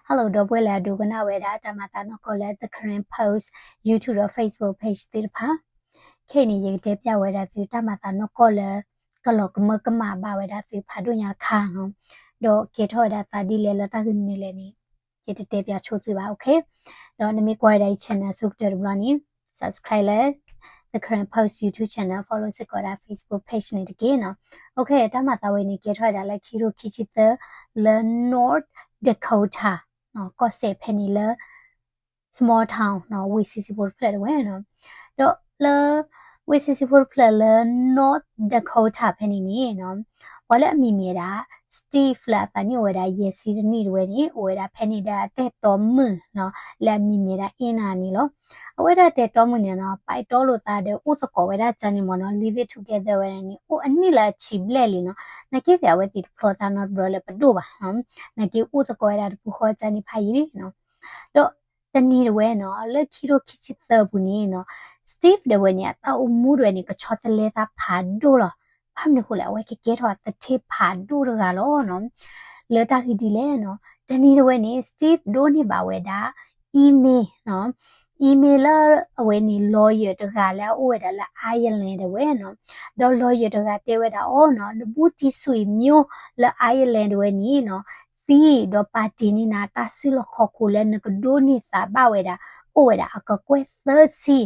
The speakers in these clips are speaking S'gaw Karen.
Hello ဒီပုၢ်ဝဲၢ်လၢအဒိကနၣ်ဝဲဒၣ်တၢ်မၤသးနီၢ်ကီၢ်လၢ The Karen Post YouTube ဒီး Facebook page သ့ၣ်တဖၣ်, ခဲအံၤန့ၣ် ယကတဲပၠးဝဲဒၣ်သုတၢ်မၤသးနီၢ်ကီၢ်လၢ ကလီၤကမၢကမၣ်ဘၣ်ဝဲဒၣ်သုဖးဒိၣ်ညါတခါနီၤ, ဒီးကဲထီၣ်ဝဲဒၣ်သးဒ်လဲၣ်လၢတၢ်ဂ့ၢ်မနုၤလဲၣ်န့ၣ် ယတတဲပၠးဆိသုဘၣ်, OK. ဒီးနမ့ၢ်ကွၢ်ဝဲဒၣ်ယ channel အဆိကတၢၢ်တဘျီန့ၣ် subscribe လၢ The Karen Post YouTube channel, follow စ့ၢ်ကီးဝဲဒၣ် Facebook page န့ၣ်တက့ၢ်နီၤ. OK, တၢ်မၤသးဝဲန့ၣ် ကဲထီၣ်ဝဲဒၣ်လၢခံထိခံဆံသၢ လၢ North Dakota ကီၢ်စဲၣ်ဖဲန့ၣ်လၢ small town နီၤ, ဝ့ၢ်ဆံးဆံးဖိတဖျၢၣ်တဝဲနီၤ. ဒီးလၢ ဝ့ၢ်ဆံးဆံးဖိတဖျၢၣ်လၢ North Dakota ဖဲန့ၣ်န့ၣ်နီၤ, ပှၤလၢအမံၤမ့ၢ်ဝဲဒၣ် Steve လၢအသးနံၣ်အိၣ်ဝဲဒၣ်ယဲၢ်ဆံတနံၣ်တဝဲန့ၣ် အိၣ်ဝဲဒၣ်ဖဲန့ၣ်ဒီးအတၢ်အဲၣ်တီမုၣ်နီၤ, လၢအမံၤမ့ၢ်ဝဲဒၣ် Anna န့ၣ်လီၤ. အဝဲဒၣ်တဲတီမုၣ်န့ၣ်နီၤ, ပာ်အဲၣ်တီလိာ်သးဒီးအိၣ်သကိးဝဲဒၣ်ကၢ်န့ၣ်မ့ၢ်နီၤ, live it together ဝဲဒၣ်န့ၣ် အိၣ်အနံၣ်လၢအဆံးဘျဲၣ်လံနီၤ. နာ်က့သ့ၣ်အဝဲသ့ၣ်တဖျီသးနီတဘျီလၢပဒိၣ်ဘၣ်နီၤ, နာ်က့အိၣ်သကိးဝဲဒၣ်တပူၤဃီကၢ်န့ၣ်ဖးယံာ်လံနီၤ. ဒီးတနံၤတဝဲနီၤ, လၢခံထိခံဆံသၢပူၤန့ၣ်နီၤ, Steve ဒၣ်ဝဲန့ၣ် အတၢ်အိၣ်မူဒၣ်ဝဲန့ၣ် ကဆီတလဲသးဖးဒိၣ်လီၤ. ဘၣ်မနုၤအဃိလဲၣ်, အဝဲကကဲထီၣ်သထ့ဖးဒိၣ်တဂၤလီၤနီၤ. လၢတၢ်ဂ့ၢ်ဒ်လဲၣ်နီၤ, တနံၤတဝဲန့ၣ် Steve ဒိးန့ၢ်ဘၣ်ဝဲဒၣ် email နီၤ, email လၢအဝဲန့ၣ် lawyer တဂၤလၢအအိၣ်ဝဲဒၣ်လၢ Ireland ဒၣ်ဝဲနီၤ. ဒီး lawyer တဂၤတဲဝဲဒၣ်အီၤနီၤ, နဘူးတံၢ်ဆူၣ်အံၤမၠိလၢ Ireland ဒၣ်ဝဲန့ၣ်နီၤ, သံဒီးပာ်တ့ၢ်န့ၢ်နၤတၢ်စုလီၢ်ခီၣ်ခိၣ်လၢနကဒိးန့ၢ်သးဘၣ်ဝဲဒၣ် အိၣ်ဝဲဒၣ်အကကွဲၢ်သၢဆံ.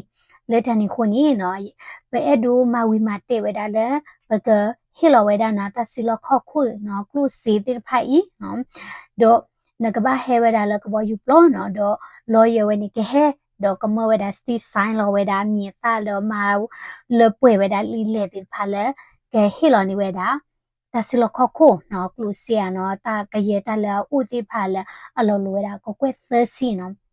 လၢတၢ်န့ၣ်အဃိန့ၣ်နီၤ, ပအဲၣ်ဒိးမၤဝံၤမၤတဲာ်ဝဲဒၣ်လၢ ပကဟ့ၣ်လီၤဝဲဒၣ်နၤတၢ်စုလီၢ်ခီၣ်ခိၣ်နီၤ, ကျိၣ်စ့သ့ၣ်တဖၣ်အံၤနီၤ, ဒီးနကဘၣ်ဟဲဝဲဒၣ်လၢကဘီယူၤပျီနီၤ, ဒီး lawyer ဝဲန့ၣ်ကဟဲ, ဒီးကမၢဝဲဒၣ် Steve sign လီၤဝဲဒၣ်အမံၤအသၣ်ဒီးမၤလၢပှဲၤဝဲဒၣ်လံာ်လဲၢ်သ့ၣ်တဖၣ်လၢ ကဟ့ၣ်လီၤန့ၢ်ဝဲဒၣ် တၢ်စုလီၢ်ခီၣ်ခိၣ်နီၤ, ကျိၣ်စ့ဧါနီၤ, တၢ်ကယဲၢ်တၢ်လၢအအိၣ်သ့ၣ်တဖၣ်လၢအလီၤလိၤဝဲဒၣ်ကကွဲၢ်သၢဆံနီၤ.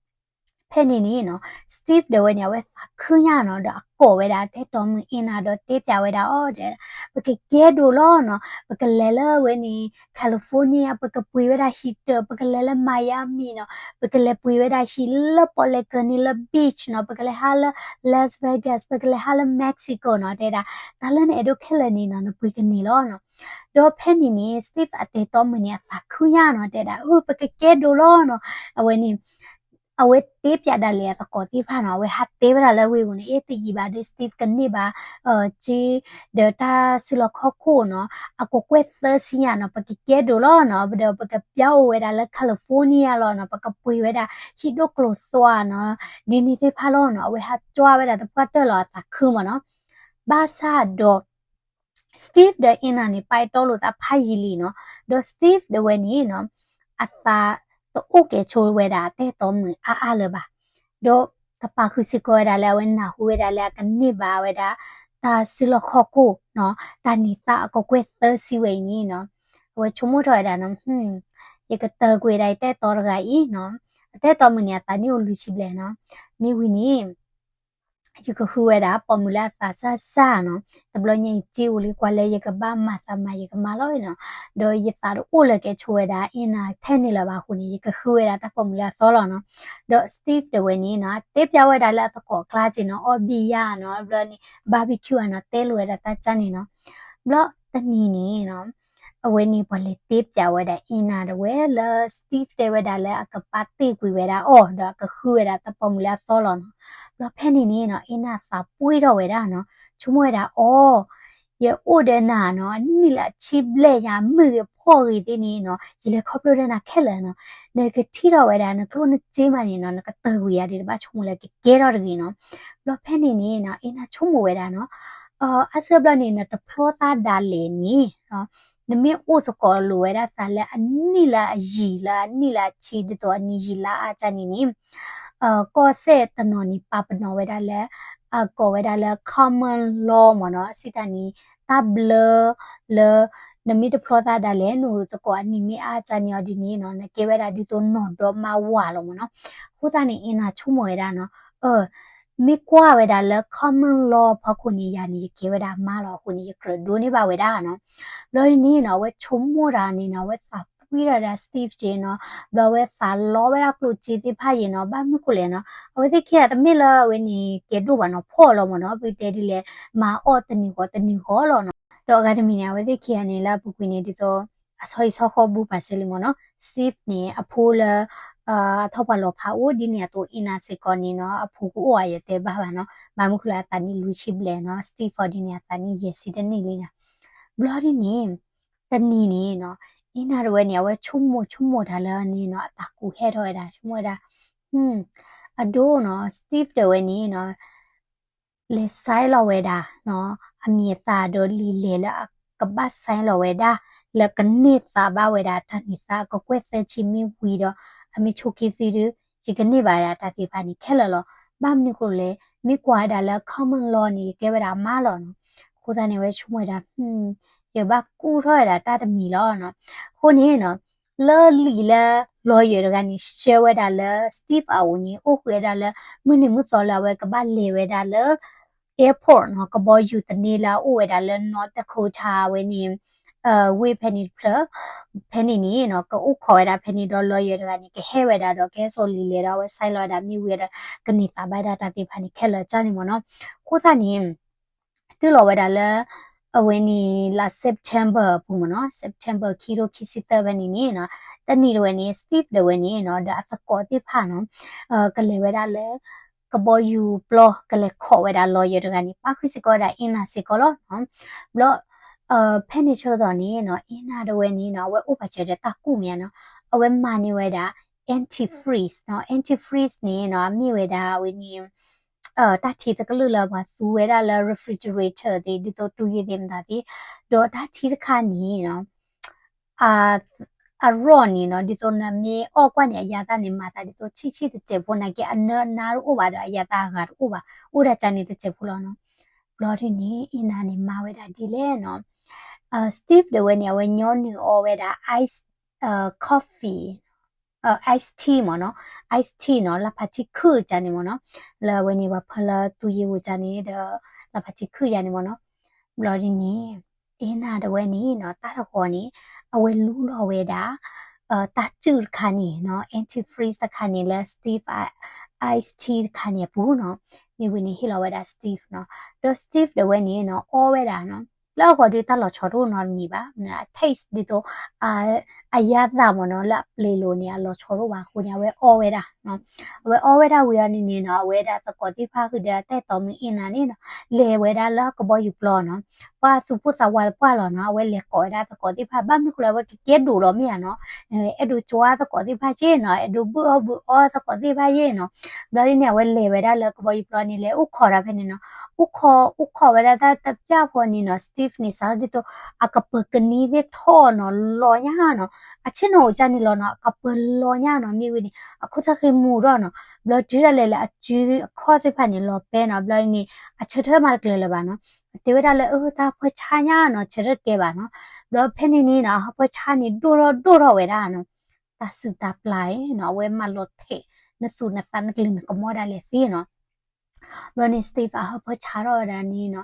ဖဲန့ၣ်န့ၣ်နီၤ, Steve ဒၣ်ဝဲန့ၣ် အဝဲသးခုညါနီၤ, ဒီးအကိးဝဲဒၣ်အတၢ်အဲၣ်တီမုၣ် Anna ဒီးတဲပၠးဝဲဒၣ်အီၤ, ပကကဲဒိၣ်လီၤနီၤ, ပကလဲၤလၢဝဲန့ၣ် California, ပကပှ့ၤဝဲဒၣ်ဟံၣ်တၢၢ်, ပကလဲၤလၢ Miami နီၤ, ပကလဲၤပှ့ၤဝဲဒၣ်ဟံၣ်လၢပီၣ်လဲၣ်ကၢၢ်န့ၣ်လၢ beach နီၤ, ပကလဲၤဟးလၢ Las Vegas, ပကလဲၤဟးလၢ Mexico နီၤ, တဲဒၣ် တၢ်လၢနအဲၣ်ဒိးခဲလၢာ်န့ၣ်နီၤ, နပှ့ၤကန့ၢ်လီၤနီၤ. ဒီးဖဲန့ၣ်န့ၣ် Steve အတၢ်အဲၣ်တီမုၣ်န့ၣ် အသးခုညါနီၤ, တဲဒၣ် အၢ ပကကဲဒိၣ်လီၤနီၤ. အဝဲန့ၣ် အဝဲတဲပၠးဒၣ်လဲာ်အသကိးသ့ၣ်တဖၣ်နီၤ, အဝဲဟးတဲဝဲဒၣ်လၢဝ့ၢ်ပူၤန့ၣ် အ့ တယံာ်ဘၣ်ဒီး Steve ကန့ၢ်ဘၣ် က့ ဒီးတၢ်စုလီၢ်ခီၣ်ခိၣ်နီၤ, အကကွဲၢ်သၢဆံညါနီၤ, ပကကဲဒိၣ်လီၤနီၤ, ဒီးပကပၠီအိၣ်ဝဲဒၣ်လၢ California လီၤနီၤ, ပကပှ့ၤဝဲဒၣ်ဟံၣ်ဒိၣ်ကျိၤသွါနီၤ, ဒ်န့ၣ်သ့ၣ်တဖၣ်လီၤနီၤ. အဝဲဟးကွၢ်ဝဲဒၣ်သပှၢ်တၢၢ်လီၤအသးခုမ့ၢ်နီၤ. ဘၣ်ဆၣ်ဒီး Steve ဒီး Anna န့ၣ် ပာ်အဲၣ်တီလိာ်သးဖးယံာ်လံနီၤ. ဒီး Steve ဒၣ်ဝဲန့ၣ်နီၤ, အသးတအိၣ်ကဲဆိဝဲဒၣ်အတၢ်အဲၣ်တီမုၣ်အါအါလၢၤဘၣ်. ဒီးကပာ်ဃုာ်စ့ၢ်ကီးဝဲဒၣ်လၢအဝဲနၢ်ဟူဝဲဒၣ်လၢအကန့ၢ်ဘၣ်ဝဲဒၣ် တၢ်စုလီၢ်ခီၣ်ခိၣ်နီၤ, တၢ်န့ၢ်သါအကကွဲၢ်သၢဆံဝဲအံၤန့ၣ်နီၤ, အဝဲဆိကမိၣ်ထီၣ်ဝဲဒၣ်နီၤ, ယကတၢၢ်ကွံာ်ဝဲဒၣ်ယတၢ်အဲၣ်တီတဂၤအံၤနီၤ. အတၢ်အဲၣ်တီမုၣ်န့ၣ် အသးနံၣ်အိၣ်လွံၢ်ဆံဘျဲၣ်နီၤ. မ့ၢ်ဝံၤန့ၣ် ယကဃုဝဲဒၣ်ပိာ်မုၣ်လၢအသးစၢ်စၢ်နီၤ. တဘျီညါအံၤ စ့အိၣ်လံကွၢ်လၢယကဘၣ်မၤသးမၤယကမၤလီၤနီၤ. ဒီးယသးတအိၣ်လၢကဲဆိဝဲဒၣ် Anna ထဲန့ၣ်လၢၤဘၣ်အဃိန့ၣ် ယကဃုဝဲဒၣ်တၢ်ပိာ်မုၣ်လၢအသီလီၤနီၤ. ဒီး Steve ဒၣ်ဝဲန့ၣ်နီၤ, တဲပၠးဝဲဒၣ်လၢအသကိးအကျါစ့ၢ်နီၤ, အီၣ်ဘံၣ်ယါနီၤ, ဘျီန့ၣ် barbecue နီၤ, တဲလိာ်ဝဲဒၣ်တၢ်ကၢ်န့ၣ်နီၤ. ဘျီတနံၤန့ၣ်နီၤ အဝဲန့ၣ်ပှၤလဲၤတဲပၠးဝဲဒၣ် Anna ဒၣ်ဝဲလၢ Steve တဲဝဲဒၣ်လၢအကပာ်တ့ၢ်ကွံာ်ဝဲဒၣ်အီၤ ဒီးအကဃုဝဲဒၣ်တၢ်ပိာ်မုၣ်လၢအသီလီၤနီၤ. ဘျီဖဲန့ၣ်န့ၣ်နီၤ Anna သးပှ့ၤထီၣ်ဝဲဒၣ်နီၤ, ဆိကမိၣ်ဝဲဒၣ်အီၤ, ယအိၣ်ဒီးနၤနီၤ အနံၣ်လၢအဆံဘျဲၣ်ယါ မုၢ်ဂ့ၤဖီၣ်ဂ့ၤသ့ၣ်န့ၣ်နီၤ ယလဲၤခီဖျိဒီးနၤခဲလၢာ်နီၤ, နကထံၣ်ထီၣ်ဝဲဒၣ်နကျိၣ်နစ့မးန့ၣ်နီၤ နကတၢၢ်ကွံာ်ယၤဒံးတဘၣ် ဆိကမိၣ်လၢကကဲထီၣ်တဂ့ၤနီၤ. ဘျီဖဲန့ၣ်န့ၣ်နီၤ Anna ဆိကမိၣ်ဝဲဒၣ်နီၤ အါစုဘျီန့ၣ် နတဖျီသးဒၣ်လဲာ်န့ၣ် နမ့ၢ်အိၣ်သကိးလိာ်ဝဲဒၣ်သးလၢအနံၣ်လၢအယံာ်လၢအနံၣ်လၢအဆံ ဒ်သိးအနံၣ်ယံာ်လၢအါကၢ်န့ၣ်န့ၣ် ကီၢ်စဲၣ်တနီၤန့ၣ် ပာ်ပနီၣ်ဝဲဒၣ်လၢ အကိးဝဲဒၣ်လၢ common law မ့ၢ်နီၤ စံးတၢ်န့ၣ် တၢ်ဘျၢလၢ နမ့ၢ်တဖျီသးဒၣ်လဲာ် နအိၣ်သကိးအနံၣ်မ့ၢ်အါကၢ်န့ၣ်အီၤဒ်န့ၣ်နီၤ နကဲဝဲဒၣ်ဒ်သိးနီၢ်ဒီမါဝၤလီၤမ့ၢ်နီၤ. အဃိသတးန့ၣ် Anna ဆိကမိၣ်ဝဲဒၣ်နီၤ အ မ့ၢ်ကွၢ်ဝဲဒၣ်လၢ common law ဖီခိၣ်န့ၣ် ယၤန့ၣ် ယကဲဝဲဒၣ်မါလီၤအဃိန့ၣ် ယကြၢးဒိးန့ၢ်ဘၣ်ဝဲဒၣ်နီၤ. ဘျီန့ၣ်နီၤ အဝဲဆိကမိၣ်တၢ်န့ၣ်နီၤ အဝဲသးပှ့ၤထီၣ်ဒၣ် Steve က့နီၤ ဘျီအဝဲသးလီဝဲဒၣ်ကျိၣ်စ့သ့ၣ်တဖၣ်အံၤနီၤ ဘၣ်မနုၤဃိလဲၣ်နီၤ အဝဲသ့ၣ်ခံဂၤတမ့ၢ်လၢအဝဲန့ၣ် ကဲဒိၣ်ဘၣ်နီၤ ဖှီၣ်လီၤမ့ၢ်နီၤ ပတဲဒ်လဲၣ် မၤအီၣ်တနံၤဂီၤတနံၤဂီၤလီၤနီၤ. ဒီးအဂၤတမံၤန့ၣ် အဝဲသ့ၣ်ခံဂၤန့ၣ်လၢအပူၤကွံာ်န့ၣ် ဒ်သိး အဆီဟံၣ်ဆီဃီဘူးပာ်စၢၤလံမ့ၢ်နီၤ Steve န့ၣ် အဖိလၢ အထီၣ်ပှၤလီၤဖးအိၣ်ဒ်န့ၣ်အသိး Anna စ့ၢ်ကီးန့ၣ်နီၤ အဖိကအိၣ်အယတဲဘၣ်ဘၣ်နီၤ, ဘၣ်မနုၤဃိလၢအသးနံၣ်လွံၢ်ဆံဘျဲၣ်နီၤ, Steve အီၤဒ်န့ၣ် အသးနံၣ်ယဲၢ်ဆံတနံၣ်လံနီၤ. ဘျီဒ်န့ၣ် တနံၤန့ၣ်နီၤ Anna တဝဲန့ၣ် အဝဲဆိကမိၣ်ဆိကမိၣ်တၢ်လၢန့ၣ်နီၤ အတၢ်ကူၣ်ဟဲထီၣ်ဝဲဒၣ် ဆိကမိၣ်ဝဲဒၣ် အဒိနီၤ Steve တဝဲန့ၣ်နီၤ လဲၤ sign လီၤဝဲဒၣ်နီၤ အမံၤအသၣ်ဒီးလံာ်လဲၢ်လၢအကဘၣ် sign လီၤဝဲဒၣ် လၢကန့ၢ်သးဘၣ်ဝဲဒၣ်တၢ်န့ၢ်သါအကကွဲၢ်သၢဆံမ့ၢ်ဝံၤဒီး အမ့ၢ်ဆိးက့သုဒီး ယကန့ၢ်ဘၣ်ဝဲဒၣ်တၢ်သ့ၣ်တဖၣ်န့ၣ်ခဲလၢာ်လီၤ. ဘၣ်မနုၤဃိလဲၣ် မ့ၢ်ကွၢ်ဝဲဒၣ်လၢ common law န့ၣ် ယကဲဝဲဒၣ်အမါလီၤနီၤ. အဃိသတးန့ၣ် အဝဲဆိကမိၣ်ဝဲဒၣ် ယကဘၣ်ကူၣ်ထီၣ်ဝဲဒၣ်တၢ်တမံၤလီၤနီၤ. အဃိန့ၣ်နီၤ လၢလံာ်လၢ lawyer တဂၤန့ၣ် ဆှၢဝဲဒၣ်လၢ Steve အအိၣ်န့ၣ် အိၣ်ဃုာ်ဝဲဒၣ်လၢ မုၢ်နံၤမုၢ်သီလၢအဝဲကဘၣ်လဲၤဝဲဒၣ်လၢ airport နီၤ ကဘီယူၤသန့လၢအအိၣ်ဝဲဒၣ်လၢ North Dakota ဝဲန့ၣ် ဝ့ၢ်ဖဲန့ၣ်တဖျၢၣ် ဖဲန့ၣ်န့ၣ်နီၤ ကအိၣ်ခိးဝဲဒၣ်ဖဲန့ၣ်ဒီး lawyer တဂၤန့ၣ် ကဟဲဝဲဒၣ်ဒီးကဟဲစိာ်လံာ်လဲၢ်ဒီး အဝဲ sign လီၤဝဲဒၣ်မ့ၢ်ဝံၤဒီး ကန့ၢ်သးဘၣ်ဒၣ်တၢ်သ့ၣ်တဖၣ်န့ၣ်ခဲလၢာ်ကၢ်န့ၣ်မ့ၢ်နီၤ. အဃိသတးန့ၣ် တုၤလီၤဝဲဒၣ်လၢ အဝဲန့ၣ်လါ September အပူၤမ့ၢ်နီၤ September ခံထိခံဆံသၢဖဲန့ၣ်န့ၣ်နီၤ တနံၤတဝဲန့ၣ် Steve တဝဲန့ၣ်နီၤ ဒီးအသကိးသ့ၣ်တဖၣ်နီၤ ကလဲၤဝဲဒၣ်လၢ ကဘီယူၤပျီ ကလဲၤခိးဝဲဒၣ် lawyer တဂၤန့ၣ် ပၣ်ဃုာ်စ့ၢ်ကီးဝဲဒၣ် Anna စ့ၢ်ကီးလီၤနီၤ. ဘျီ ဖဲန့ၣ်ဆၢကတီၢ်န့ၣ်နီၤ Anna တဝဲန့ၣ်နီၤ အဝဲအိၣ်ပာ်စၢၤဒီးတၢ်ကူၣ်မ့ၢ်ဧါနီၤ အဝဲမၤန့ၢ်ဝဲဒၣ် antifreeze နီၤ antifreeze န့ၣ်နီၤ အမ့ၢ်ဝဲဒၣ်အဝဲန့ၣ် တၢ်ထံသကလုာ်လၢပှၤသူဝဲဒၣ်လၢ refrigerator သ့ၣ် ဒ်သိးတူၢ်ယံၤသ့ၣ်မတၤသ့ၣ် ဒီးတၢ်ထံတခါန့ၣ်နီၤ အ အရီၣ်န့ၣ်နီၤ ဒ်သိးနမ့ၢ်အီၣ်ကွၢ်န့ၣ် အယၤသၣ်န့ၣ် မၤသးဒ်သိးဆံၣ်ဆံၣ်တစဲးဖိနာ်က့ အနၢအနါတအိၣ်ဘၣ်ဒီး အယၤသၣ်အဂၤတအိၣ်ဘၣ် အိၣ်ဒၣ်ကန့ၣ်တစဲးဖိလီၤနီၤ. ဘျီဒ်န့ၣ် Anna န့ၣ် မၤဝဲဒၣ်ဒ်လဲၣ်နီၤ Steve တဝဲန့ၣ် အဝဲညီနုၢ်အီဝဲဒၣ် ice coffee ice tea မ့ၢ်နီၤ ice tea နီၤ လၢဖးထံခုၣ်ကန့ၣ်မ့ၢ်နီၤ လၢအဝဲန့ၣ် ပှၤဖၢလၢသူယ့ဝူၤကန့ၣ်ဒီး လၢဖးထံခုၣ်ယၤန့ၣ်မ့ၢ်နီၤ. ဘျီဒ်န့ၣ် Anna တဝဲန့ၣ်နီၤ တၢ်တဂီၤန့ၣ် အဝဲလူလီၤဝဲဒၣ် တၢ်စုၣ်တခါန့ၣ်နီၤ antifreeze တခါန့ၣ်လၢ Steve ice tea တခါန့ၣ်အပူၤနီၤ မ့ၢ်ဝံၤန့ၣ် ဟ့ၣ်လီၤဝဲဒၣ် Steve နီၤ ဒီး Steve တဝဲန့ၣ်နီၤ အီဝဲဒၣ်နီၤ လၢအဂီၢ်ဒ်တၢ်လီၤဆီတအိၣ်နီတမံၤဘၣ် အ taste ဒ်သိး အယၤသၣ်မ့ၢ်နီၤ လၢအပျ့ၤလိၤန့ၣ် အလီၤဆီတအိၣ်ဘၣ်အဃိန့ၣ် အဝဲအီဝဲဒၣ်နီၤ အဝဲအီဝဲဒၣ်ဝံၤအီၤန့ၣ်န့ၣ်နီၤ အဝဲဒၣ်သကိးသ့ၣ်တဖၣ်ဃုာ်ဒီး အတၢ်အဲၣ်တီမုၣ် Anna န့ၣ်နီၤ လဲၤဝဲဒၣ်လၢကဘီယူၤပျီနီၤ ပှၤသူၣ်ပိၢ်သးဝးတပှၢ်လီၤနီၤ အဝဲလဲၤကိးဝဲဒၣ်သကိးသ့ၣ်တဖၣ် ဘၣ်မနုၤဃိလၢအဝဲကကဲဒိၣ်လီၤမ့ၢ်ဧါနီၤ အဲၣ်ဒိးကွၢ်သကိးသ့ၣ်တဖၣ်က့နီၤ အဲၣ်ဒိးဘုၣ်အီၣ်ဘုၣ်အီသကိးသ့ၣ်တဖၣ်က့နီၤ ဘျီဒ်န့ၣ် အဝဲလဲၤဝဲဒၣ်လၢကဘီယူၤပျီန့ၣ် လဲၤအိၣ်ခိးတၢ်ဖဲန့ၣ်နီၤ အိၣ်ခိး အိၣ်ခိးဝဲဒၣ်တၢ်တပျၢ်ဖိန့ၣ်နီၤ Steve န့ၣ် စးထီၣ်ဒ်သိး အကပၢၤကနံၤသ့ၣ်ထီၣ်နီၤ လီၤညါနီၤ အဆ့ၣ်နီၤအိၣ်ကန့ၣ်လီၤနီၤ အကပၢၤလီၤညါနီၤ မ့ၢ်ဝံၤန့ၣ် အခိၣ်သၣ်ဃ့မူၤထီၣ်နီၤ ဘျီတုၤဒၣ်လဲာ်လၢအစုအခီၣ်သ့ၣ်တဖၣ်န့ၣ် လီၤပဲနီၤ ဘျီဒ်န့ၣ် အဆၢထၢၣ်မးတကျၢၤလၢၤဘၣ်နီၤ အတဲဝဲဒၣ်လၢ အၢ တၢ်ဟၢဖၢဆါညါနီၤ ဆၢထၢၣ်တကဲဘၣ်နီၤ ဘျီဖဲန့ၣ်န့ၣ်နီၤ အဟၢဖၢဆါန့ၣ် ဒိၣ်ထီၣ်ဒိၣ်ထီၣ်ဝဲဒၣ်နီၤ တၢ်စုၣ်တၢ်ပျၢ်နီၤ အဝဲမၤလီၤထဲး နသူၣ်နသးနကလုၢ်နကမီၤဒၣ်လဲာ်သ့နီၤ ဘျီန့ၣ် Steve အဟၢဖၢဆါထီၣ်ဝဲဒၣ်န့ၣ်နီၤ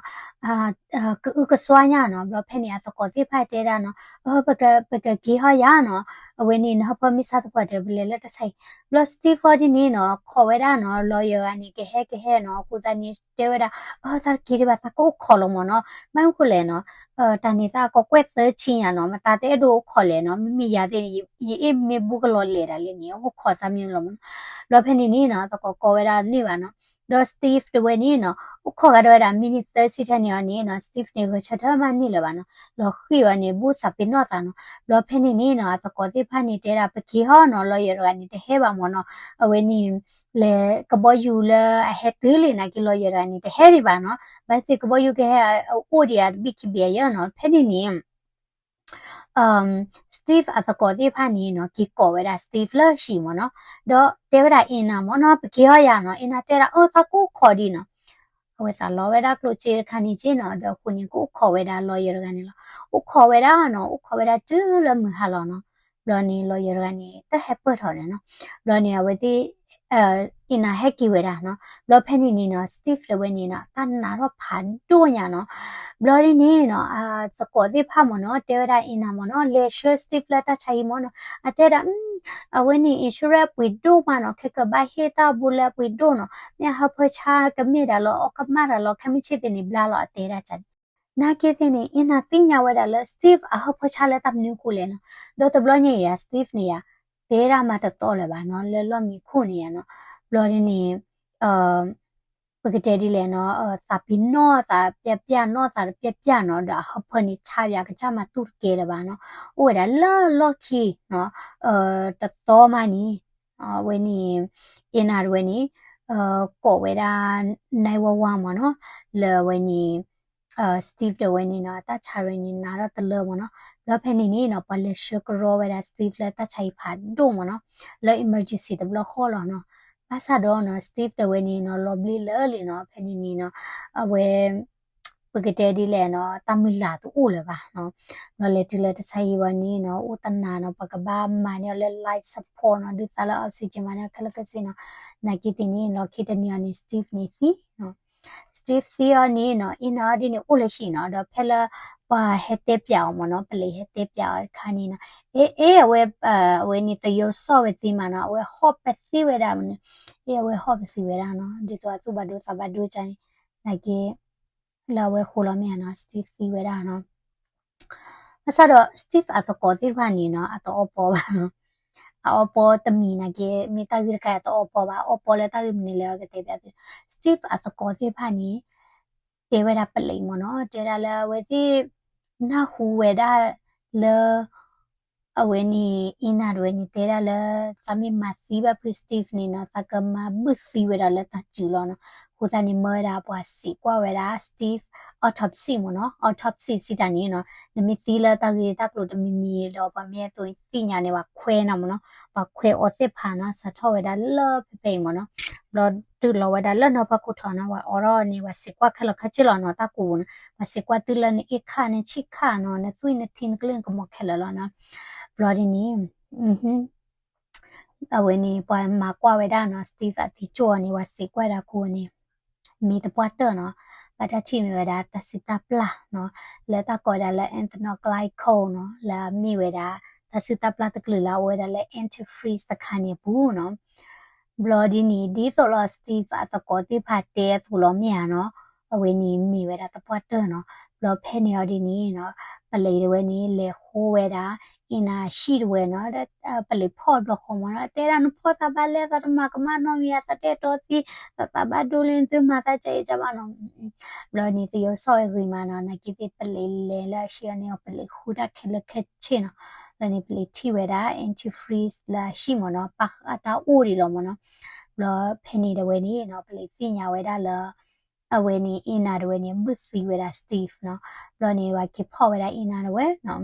ကအုကစွါညါနီၤ ဘျီဖဲန့ၣ် အသကိးသ့ၣ်တဖၣ်တဲဒၣ်နီၤ အၢ ပက ပကက့ၤဟီၣ်ယၤနီၤ အဝဲန့ၣ် နဟၢဖၢမ့ၢ်ဆါသပှၢ်တၢၢ် ပလဲၤလၢတၢ်ဆါဟံၣ် ဘျီ Steve အီၤဒ်န့ၣ်နီၤ ခိးဝဲဒၣ်နီၤ lawyer ဂၤန့ၣ် ကဟဲကဟဲနီၤ အဃိသတးန့ၣ် တဲဝဲဒၣ် အၢ သးတက့ၤဒံးဘၣ် သးကအိၣ်ခိးလီၤမ့ၢ်နီၤ ဘၣ်မနုၤဃိလဲၣ်နီၤ တၢ်န့ၣ်သးကကွဲၢ်သၢဆံညါနီၤ မတၤတအဲၣ်ဒိးအိၣ်ခိးလဲၣ်နီၤ မ့မ့ၢ်ယၤသ့ၣ်န့ၣ် ယအ့ၣ်မ့ၢ်ဘူးကလီၤလဲၤဒၣ်လဲၣ်န့ၣ် အိၣ်ခိးစၢ်မ့ၢ်လီၤမ့ၢ်နီၤ ဘျီဖဲန့ၣ်န့ၣ်နီၤ သကိးကိးဝဲဒၣ်န့ၢ်ဘၣ်နီၤ ဒီး Steve တဝဲန့ၣ်နီၤ အိၣ်ခိးဂၤဒၣ်ဝဲဒၣ် မံးနံးသၢဆံထဲန့ၣ်အီၤန့ၣ်နီၤ Steve န့ၣ် ဂဲၤဆၢထၢၣ်မးန့ၢ်လၢၤဘၣ်နီၤ လီၤဃံၤအီၤန့ၣ် ဘူးသးပ့ၤနီၣ်သးနီၤ ဘျီဖဲန့ၣ်န့ၣ်နီၤ အသကိးသ့ၣ်တဖၣ်န့ၣ် တဲဒၣ် ပက့ၤဟီၣ်နီၤ lawyer တဂၤန့ၣ် တဟဲဘၣ်မ့ၢ်နီၤ အဝဲန့ၣ် လဲၤကဘီယူၤလၢအဟဲတုၤလံနာ်က့ lawyer တဂၤန့ၣ် တဟဲဒံးဘၣ်နီၤ ဘၣ်သ့ၣ်ကဘီယူၤကဟဲ အိၣ်ဒံးဧါတဘ့ၣ်ခံဘ့ၣ်အယၢၢ်နီၤ ဖဲန့ၣ်န့ၣ် Steve အသကိးသ့ၣ်တဖၣ်န့ၣ်နီၤ က့ၤကိးဝဲဒၣ် Steve လၢဟံၣ်မ့ၢ်နီၤ, ဒီးတဲဝဲဒၣ် Anna မ့ၢ်နီၤ ပက့ၤဟီၣ်ယၤနီၤ, Anna တဲဒၣ် အၢ သးကအိၣ်ခိးဒံးနီၤ, အဝဲသးလီၤဝဲဒၣ်ကျိၣ်စ့တခါန့ၣ်က့နီၤ, ဒီးအဃိန့ၣ် ကအိၣ်ခိးဝဲဒၣ် lawyer တဂၤန့ၣ်လီၤ, အိၣ်ခိးဝဲဒၣ်နီၤ, အိၣ်ခိးဝဲဒၣ်တုၤလၢမုၢ်ဟါလီၤနီၤ, ဘျီန့ၣ် lawyer တဂၤန့ၣ် တဟဲပၢၢ်ထီၣ်န့ၣ်နီၤ, ဘျီန့ၣ် အဝဲသ့ၣ် Anna ဟဲက့ၤဝဲဒၣ်နီၤ, ဘျီဖဲန့ၣ်န့ၣ်နီၤ Steve တဝဲန့ၣ်နီၤ တၢ်နးထီၣ်ဖးဒိၣ်ညါနီၤ, ဘျီဒ်န့ၣ်နီၤ သကိးသ့ၣ်တဖၣ်မ့ၢ်နီၤ တဲဝဲဒၣ် Anna မ့ၢ်နီၤ လဲၤဆှၢ Steve လၢတၢ်ဆါဟံၣ်မ့ၢ်နီၤ, အတဲဒၣ် အဝဲန့ၣ် insurance ပှ့ၤဒိၣ်မးနီၤ, ခဲကဘၣ်ဟ့ၣ်တၢ်ဘူးလၢပှ့ၤဒိၣ်နီၤ, မ့ၢ်အဟၢဖၢဆါကမ့ၢ်ဒၣ်လီၤ အီၣ်ကမၣ်ဒၣ်လီၤ ခဲမုၢ်ဆ့ၣ်သ့ၣ်န့ၣ် ဘျါလီၤ အတဲဒၣ်န့ၣ်, နာ်က့သ့ၣ်န့ၣ် Anna သ့ၣ်ညါဝဲဒၣ်လၢ Steve အဟၢဖၢဆါလၢတၢ်မနုၤအဃိလဲၣ်နီၤ, ဒီးတဘျီညါအံၤ Steve န့ၣ်ယၤ တဲဒၣ်မးတသီလၢၤဘၣ်နီၤ လၢလီၢ်မံခိၣ်န့ၣ်ယါနီၤ. ဘျီဒ်န့ၣ် ပကတဲဒ်လဲၣ်နီၤ သးပ့ၤနီၣ်သးပျၢ်ပျၢ် နီၣ်သးတပျၢ်ပျၢ်နီၤ ဒီးအဟၢဖၢန့ၣ်ဆါယါ ကစၢ်မၤတူၢ်တကဲလၢၤဘၣ်နီၤ. အိၣ်ဝဲဒၣ်လၢလီၢ်ခံနီၤ တသီမးန့ၣ် အဝဲန့ၣ် Anna တဝဲန့ၣ် ကိးဝဲဒၣ် nine one one မ့ၢ်နီၤ လၢအဝဲန့ၣ် Steve တဝဲန့ၣ်နီၤ တၢ်ဆါဝဲန့ၣ် နါထီၣ်တလၢမ့ၢ်နီၤ. ဘျီဖဲန့ၣ်န့ၣ်နီၤ ပှၤလဲၤဆှၢကရီဝဲဒၣ် Steve လၢတၢ်ဆါဟံၣ်ဖးဒိၣ်မ့ၢ်နီၤ လၢ emergency တဘျီဃီလီၤနီၤ. ဘၣ်ဆၣ်ဒီးနီၤ Steve တဝဲန့ၣ်နီၤ လီၤဘျ့လၢာ်လံနီၤ ဖဲန့ၣ်န့ၣ်နီၤ အဝဲ ပကတဲဒ်လဲၣ်နီၤ တၢ်မုၢ်လၢ်တအိၣ်လၢၤဘၣ်နီၤ. ဘျီလဲၤတုၤလၢတၢ်ဆါဟံၣ်ဝဲန့ၣ်နီၤ အိၣ်တနၤနီၤ ပှၤကဘၣ်မၤန့ၢ်အီၤလၢ life support နီၤ ဒုးသးလၢ oxygen မၤန့ၢ်အီၤခဲလၢာ်ခဲဆ့နီၤ. နာ်က့သ့ၣ်န့ၣ် လီၢ်ခံတနံၤအံၤန့ၣ် Steve န့ၣ်သံနီၤ Steve သံအီၤန့ၣ်နီၤ Anna အီၤဒ်န့ၣ်အိၣ်လၢဟံၣ်နီၤ ဒီးဖဲလၢပှၤဟဲတဲပျးအီၤမ့ၢ်နီၤ ပလံးဟဲတဲပျးအီၤအခါန့ၣ်နီၤ အ့ အ့ အဝဲ အဝဲန့ၣ်သယိစီၣ်ဝဲသ့မးနီၤ အဝဲဟီၣ်ပသံဝဲဒၣ်မ့ၢ်နီၤ အ့ အဝဲဟီၣ်ပသံဝဲဒၣ်နီၤ ဒ်သိးအသူၣ်ဘၣ်ဒိသးဘၣ်ဒိကန့ၣ် နာ်က့ လၢအဝဲဃိလီၤမ့ၢ်ဧါနီၤ Steve သံဝဲဒၣ်နီၤ ဘၣ်ဆၣ်ဒီး Steve အသကိးသ့ၣ်တဖၣ်န့ၣ်နီၤ အတအီပီဘၣ်နီၤ အအီပီတမံၤနာ်က့ မ့ၢ်တၢ်ဂ့ၢ်တခါအတအီပီဘၣ် အီပီလၢတၢ်ဂ့ၢ်မနုၤလဲၣ် အကတဲဘၣ်သု Steve အသကိးသ့ၣ်တဖၣ်န့ၣ် တဲဝဲဒၣ်ပလံးမ့ၢ်နီၤ တဲဒၣ်လၢအဝဲသ့ၣ် နၢ်ဟူဝဲဒၣ်လၢ အဝဲန့ၣ် Anna တဝဲန့ၣ် တဲဒၣ်လၢ သးမ့ၢ်မၤသံဘၣ်ဖု Steve န့ၣ်နီၤ သးကမၤဘုၣ်သံဝဲဒၣ်လၢတၢ်စုလီၤနီၤ. အဃိသတးန့ၣ် မၢဝဲဒၣ်ပှၤစံးကွၢ်ဝဲဒၣ် Steve autopsy မ့ၢ်နီၤ autopsy စံးတၢ်န့ၣ်နီၤ နမ့ၢ်သံလၢတၢ်ဂ့ၢ်တၢ်ကျိၤတမံၤမံၤဒီး ပှၤမ့ၢ်အသိးသ့ၣ်ညါန့ၣ် ပှၤခွဲးနီၤမ့ၢ်နီၤ ပှၤခွဲးအီၤသ့ၣ်တဖၣ်နီၤ စးထီၣ်ဝဲဒၣ်လၢဖဲဖဲအံၤမ့ၢ်နီၤ ဘျီတုၤလီၤဝဲဒၣ်လၢနီၢ်ဖီခိၣ်ထီၣ်နီၤ ပှၤအိးထီၣ်န့ၣ် ပှၤစံးကွၢ်ခဲလၢာ်ခဲဆ့လီၤနီၤ တၢ်ကူးပူၤန့ၣ် ပှၤစံးကွၢ်သုလၢနအ့ၣ်ခၣ် နဆံၣ်ခၣ်နီၤ နသွံၣ်နထံနကလုၢ်နကမီၤခဲလၢာ်လီၤနီၤ. ဘျီဒ်န့ၣ် အဝဲန့ၣ် ပှၤမၤကွၢ်ဝဲဒၣ်နီၤ Steve အသံကၠိၣ်အီၤန့ၣ် ပှၤစံးကွၢ်ဒၣ်ကိးန့ၣ် မ့ၢ်တပှၢ်တၢၢ်နီၤ ဘၣ်တၢ်ထံၣ်မ့ၢ်ဝဲဒၣ်တၢ်စုၣ်တၢ်ပျၢ်နီၤ လၢတၢ်ကိးဝဲဒၣ်လၢ ethylene glycol နီၤ လၢအမ့ၢ်ဝဲဒၣ် တၢ်စုၣ်တၢ်ပျၢ်တကလုာ်လၢအအိၣ်ဝဲဒၣ်လၢ antifreeze တခါန့ၣ်အပူၤနီၤ ဘျီဒ်န့ၣ် ဒ်သိးလီၤ Steve အသကိးသ့ၣ်တဖၣ်တဲအသိးလီၤမ့ၢ်ဧါနီၤ အဝဲန့ၣ်မ့ၢ်ဝဲဒၣ်တပှၢ်တၢၢ်နီၤ ဘျီဖဲန့ၣ်အီၤဒ်န့ၣ်နီၤ ပလံးတဝဲန့ၣ် လဲၤဃိဝဲဒၣ် Anna အဟံၣ်တဝဲနီၤ ပလံးဖီၣ်ဘျီဃီမ့ၢ်နီၤ တဲဒၣ်နဖီၣ်သးဘၣ်လဲၣ် သးတမၤကမၣ်နီတမံၤ သးတဲတီသံ သးသးဘၣ်ဒိလံ သုမၤသးကဲအံၤကဘၣ်နီၤ ဘျီန့ၣ် သယိစီၣ်ဝဲဂ့ၤမးနီၤ နာ်က့သ့ၣ်ပလံးလဲၤလၢအဟံၣ်အီၤန့ၣ် ပလံးဃုတၢ်ခဲလၢာ်ခဲဆ့နီၤ ဘျီန့ၣ် ပလံးထံၣ်ဝဲဒၣ် antifreeze လၢအဟံၣ်မ့ၢ်နီၤ ပာ်ဃာ်အတၢ်အိၣ်ဒံးလီၤမ့ၢ်နီၤ ဘျီဖဲန့ၣ်တဝဲန့ၣ်နီၤ ပလံးသ့ၣ်ညါဝဲဒၣ်လၢ အဝဲန့ၣ် Anna တဝဲန့ၣ် ဘုၣ်သံဝဲဒၣ် Steve နီၤ ဘျီန့ၣ် ပှၤက့ၤဖီၣ်ဝဲဒၣ် Anna တဝဲနီၤ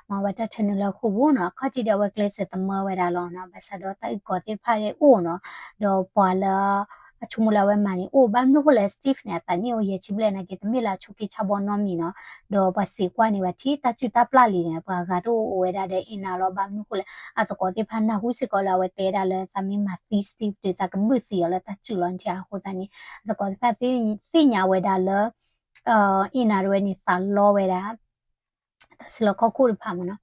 မၤဝဲတၢ်ထၢနုာ်လၢဃိာ်ပူၤနီၤ အခီၣ်ထံးဒီးအဝဲကျဲးစၢး သမၢဝဲဒၣ်လီၤနီၤ ဘၣ်ဆၣ်ဒီးတၢ်အုၣ်ကီၤသ့ၣ်တဖၣ်အိၣ်နီၤ ဒီးပှၤလၢ အဆိကမိၣ်လၢအဝဲမၤန့ၣ်အိၣ် ဘၣ်မနုၤဃိလဲၣ် Steve န့ၣ် အသးနံၣ်အိၣ်ယဲၢ်ဆံဘျဲၣ်နာ်က့ တမ့ၢ်လၢအဆိးက့ဆါဘီနီတမံၤနီၤ ဒီးပှၤစံးကွၢ်န့ၣ် ပှၤထံၣ်တၢ်စုၣ်တၢ်ပျၢ်လံန့ၣ် ပှၤဂၤတအိၣ်အိၣ်ဝဲဒၣ်ဒီး Anna လီၤ ဘၣ်မနုၤဃိလဲၣ် အသကိးသ့ၣ်တဖၣ်နၢ်ဟူစ့ၢ်ကီးလၢအဝဲတဲဒၣ်လၢသးမ့ၢ်မၤသံ Steve ဒီးသးကဘုၣ်သံအီၤလၢတၢ်စုၣ်လီၤ အဃိသတးန့ၣ် အသကိးသ့ၣ်တဖၣ်သ့ၣ်ညါဝဲဒၣ်လၢ Anna တဝဲန့ၣ် သးလီဝဲဒၣ် တၢ်စုလီၢ်ခီၣ်ခိၣ်တဖၣ်မ့ၢ်နီၤ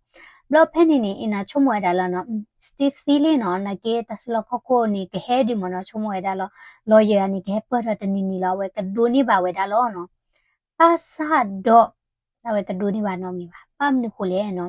ဘျီဖဲန့ၣ်န့ၣ် Anna ဆိကမိၣ်ဝဲဒၣ်လၢနီၤ Steve သံလံနီၤ နာ်က့တၢ်စုလီၢ်ခီၣ်ခိၣ်န့ၣ် ကဟဲဒုးမ့ၢ်နီၤ ဆိကမိၣ်ဝဲဒၣ်လီၤ lawyer န့ၣ် ကဟဲပၢၢ်ထီၣ်တနံၤနံၤလီၤ အဝဲကဒိးန့ၢ်ဘၣ်ဝဲဒၣ်လီၤနီၤ ဘၣ်ဆၣ်ဒီး အဝဲတဒိးန့ၢ်ဘၣ်နီတမံၤဘၣ် ဘၣ်မနုၤဃိလဲၣ်နီၤ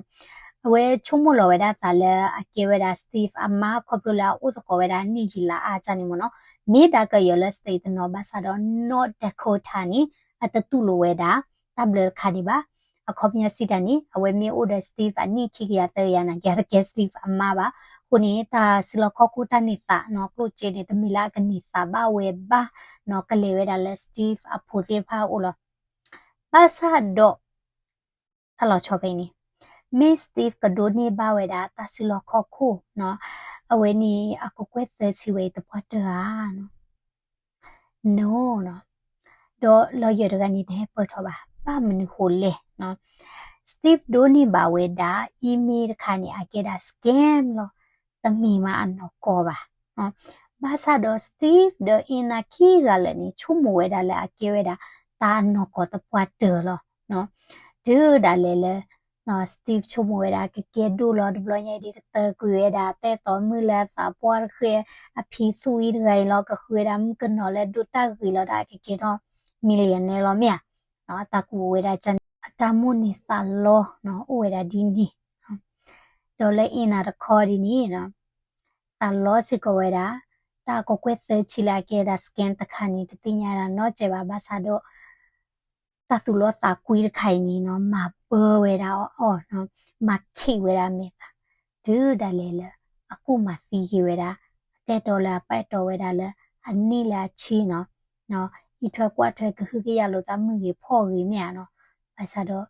အဝဲဆိကမိၣ်လီၤဝဲဒၣ်သးလၢအကဲဝဲဒၣ် Steve အမါ ခီဖျိလၢအအိၣ်သကိးဝဲဒၣ်နံၣ်ယံာ်လါအါန့ၣ်မ့ၢ်နီၤ မ့ၢ်ဒၣ်ကယီၤလၢ state တနီၤ ဘၣ်ဆၣ်ဒီး North Dakota န့ၣ် အတတူၢ်လိာ်ဝဲဒၣ် တၢ်ဘျၢတခါန့ၣ်ဘၣ် အခီပညီစံးတၢ်န့ၣ် အဝဲမ့ၢ်အိၣ်ဒီး Steve အနံၣ်ခံကယၤသၢကယၤနာ်က့ တကဲ Steve အမါဘၣ် အဃိန့ၣ် တၢ်စုလီၢ်ခီၣ်ခိၣ်တၢ်န့ၢ်သးနီၤ ကျိၣ်စ့န့ၣ် တမ့ၢ်လၢအကန့ၢ်သးဘၣ်ဝဲဘၣ်နီၤ ကလဲၤဝဲဒၣ်လၢ Steve အဖိသ့ၣ်တဖၣ်အအိၣ်လီၤ ဘၣ်ဆၣ်ဒီး တၢ်လီၤဆီဖဲအံၤန့ၣ် မ့ၢ် Steve ကဒိးန့ၢ်ဘၣ်ဝဲဒၣ်တၢ်စုလီၢ်ခီၣ်ခိၣ်နီၤ အဝဲန့ၣ် အကကွဲၢ်သၢဆံဝဲအံၤတပှၢ်တၢၢ်ဧါနီၤ no နီၤ ဒီး lawyer တဂၤန့ၣ် တဟဲပၢၢ်ထီၣ်ဘၣ် ဘၣ်မနုၤဃိလဲၣ်နီၤ Steve ဒိးန့ၢ်ဘၣ်ဝဲဒၣ် email တခါန့ၣ် အကဲဒၣ် scam လီၤ တမ့ၢ်မးအနီၢ်ကီၢ်ဘၣ် ဘၣ်ဆၣ်ဒီး Steve ဒီး Anna ခံဂၤလၢာ်န့ၣ် ဆိကမိၣ်ဝဲဒၣ်လၢအကဲဝဲဒၣ် တၢ်အနီၢ်ကီၢ်တပှၢ်တၢၢ်လီၤ တုၤဒၣ်လဲာ်လၢ Steve ဆိကမိၣ်ဝဲဒၣ် ကကဲဒိၣ်လီၤ တဘျီညါအံၤဒ်ကတၢၢ်ကွံာ်ဝဲဒၣ် သဲၣ်သီမုၢ်လၢအသးပှၢ်တဃဲ အဖံသူအံၤတဂၤအံၤလီၤ ကဃုဝဲဒၣ်မုၣ်ကနီၤလၢဒိၣ်တၢ်ဂ့ၤလီၤဒီး အကကဲထီၣ် millionaire လီၤမ့ၢ်ဧါ တၢ်ကူးဝဲဒၣ်န့ၣ် အတၢ်မိၣ်န့ၢ်သးလီ အိၣ်ဝဲဒၣ်ဒ်န့ၣ် ဒီးလၢ Anna တခီဒ်န့ၣ်နီၤ အလီၤစ့ၢ်ကီးဝဲဒၣ် တၢ်ကကွဲၢ်သၢဆံလၢအကဲဒၣ် scam တခါန့ၣ် တသ့ၣ်ညါဒၣ်နီတစဲးဘၣ် ဘၣ်ဆၣ်ဒီး တၢ်သူၣ်လီသးကွံတခါအံၤန့ၣ်နီၤ မၤပၢဝဲဒၣ်အီၤနီၤ, မၤခံးဝဲဒၣ်အမဲာ်သး တုၤဒၣ်လဲာ်လၢ အကူၣ်မၤသံက့ၤဝဲဒၣ် အတၢ်အဲၣ်တီလၢအပာ်တီဝဲဒၣ်လၢ အနံၣ်လၢအဆံနီၤ, အံးထွဲကွၢ်ထွဲကဟုကယာ်လိာ်သးမုၢ်ဂ့ၤဖီၣ်ဂ့ၤမ့ၢ်ဧါနီၤ, ဘၣ်ဆၣ်ဒီး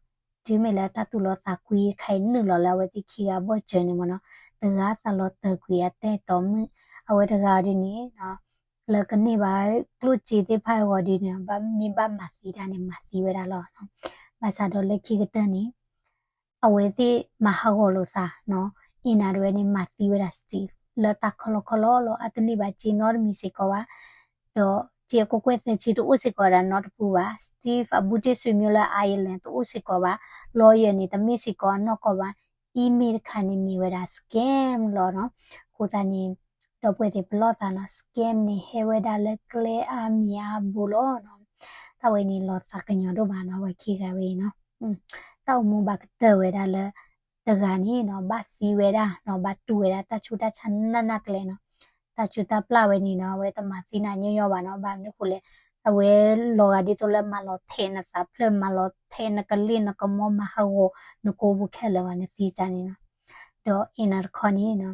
တုၤမ့ၢ်လၢတၢ်သူၣ်လီသးကွံတခါအံၤနုာ်လီၤလၢအဝဲသ့ၣ်ခံဂၤအဘီၣ်စၢၤန့ၣ်မ့ၢ်နီၤ, တဂၤသးလီၤတၢၢ်ကွံာ်အတၢ်အဲၣ်တီမုၣ် အဝဲတဂၤဒ်န့ၣ်နီၤ လၢကန့ၢ်ဘၣ်ကျိၣ်စ့သ့ၣ်တဖၣ်အဂီၢ်ဒ်န့ၣ် ဘၣ်မ့ၢ်ဘၣ်မၤသံတၢ်န့ၣ် မၤသံဝဲဒၣ်လီၤနီၤ. ဘၣ်ဆၣ်ဒီးလၢခံကတၢၢ်န့ၣ် အဝဲသ့ၣ်မၤဟးဂီၤလိာ်သးနီၤ, အ့နၤဒဝဲန့ၣ် မၤသံဝဲဒၣ် Steve လၢတၢ်ခီလီခီလီလီၤ, အတန့ၢ်ဘၣ်စ့နီတမံၤစ့ၢ်ကီးဘၣ်, ဒီးစ့အကကွဲၢ်သၢဆံတအိၣ်စ့ၢ်ကီးဝဲဒၣ်နီတပူၤဘၣ်, Steve အဘူးတ့ၢ်ဆွေမျိုးလၢ Ireland တအိၣ်စ့ၢ်ကီးဘၣ်, lawyer န့ၣ် တမ့ၢ်စ့ၢ်ကီးအနီၢ်ကီၢ်ဘၣ်, email တခါန့ၣ်မ့ၢ်ဝဲဒၣ် scam လီၤနီၤ. အဃိသတးန့ၣ် ဒီပုၢ်ဝဲၢ်သ့ၣ်ပလီၢ်သးနီၤ, scam န့ၣ်ဟဲဝဲဒၣ်လၢကျဲအါမံၤအါဘိလီၤနီၤ. တၢ်ဝဲန့ၣ်လီၤသးကညီၤဒိၣ်မးနီၤ, အဝဲခံဂၤဝဲအံၤနီၤ တၢ်အိၣ်မူဘၣ်ကတၢၢ်ဝဲဒၣ်လၢ တဂၤန့ၣ်နီၤ ဘၣ်သံဝဲဒၣ်နီၤ, ဘၣ်တူၢ်ဝဲဒၣ်တၢ်ဆူးတၢ်ဆါနးနးကလဲာ်နီၤ. တၢ်စုတၢ်ပျၢ်ဝဲန့ၣ်နီၤ အဝဲတမၤသံနၤညီညီဘၣ်နီၤ, ဘၣ်မနုၤဃိလဲၣ်, အဝဲလီၤဂာ်ဒ်သိးလၢမၤလီၤထဲးနသးဖျၢၣ်, မၤလီၤထဲးနကလ့ၣ်နကမီ, မၤဟးဂီၤနကိးပူၤခဲလၢာ်ဘၣ် နသံတၢ်န့ၣ်နီၤ. ဒီးအ့နၤတခီန့ၣ်နီၤ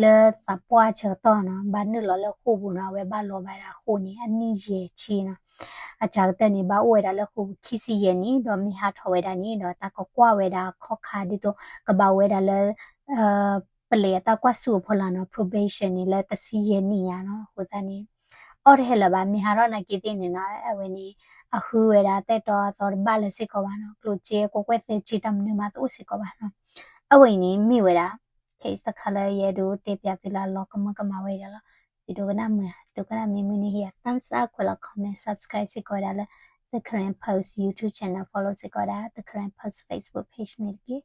လၢသးပှၢ်ဆၢကတီၢ်နီၤ ဘၣ်နုာ်လီၤလၢဃိာ်ပူၤနီၤ, အဝဲဘၣ်လီၤဘၣ်ဒၣ်ဃိာ်န့ၣ် အနံၣ်ယဲၢ်ဆံနီၤ. အစှၤကတၢၢ်န့ၣ် ဘၣ်အိၣ်ဝဲဒၣ်လၢဃိာ်ပူၤခံဆံယဲၢ်နံၣ်, ဒီးမ့ၢ်ဟးထီၣ်ဝဲဒၣ်န့ၣ်ဒီး တၢ်ကကွၢ်ဝဲဒၣ်အခီၣ်ခါဒ်သိး ကဘၣ်အိၣ်ဝဲဒၣ်လၢ ပလံးအတၢ်ကွၢ်ဆူၣ်အဖီလာ်နီၤ, probation န့ၣ် လၢတဆံယဲၢ်နံၣ်ညါနီၤ. အဃိသတးန့ၣ် အီၣ်တဟဲလၢၤဘၣ်, မ့ၢ်ဟးထီၣ်နာ်က့သ့ၣ်န့ၣ်နီၤ, အဝဲန့ၣ် အဃုဝဲဒၣ်တၢ်အဲၣ်တီအသီတဘၣ်လၢၤစ့ၢ်ကီးဘၣ်နီၤ, ကျိၣ်စ့အကကွဲၢ်သၢဆံတၢ်မနုၤမးတအိၣ်စ့ၢ်ကီးဘၣ်နီၤ. အဝဲအံၤန့ၣ်မ့ၢ်ဝဲဒၣ် case တခါလၢယအဲၣ်ဒိးတဲပၠးသုလၢအလီၤကမၢကမၣ်ဝဲဒၣ်လီၤ. သုဒိကနၣ်မုာ်ဧါ, ဒိကနၣ်မ့ၢ်မုာ်န့ၣ် ဟ့ၣ်ယၤ thumbs up ကွဲးလီၤ comment, subscribe စ့ၢ်ကီးဝဲဒၣ်လၢ The Karen Post YouTube channel, follow စ့ၢ်ကီးဝဲဒၣ် The Karen Post Facebook page န့ၣ်တက့ၢ်.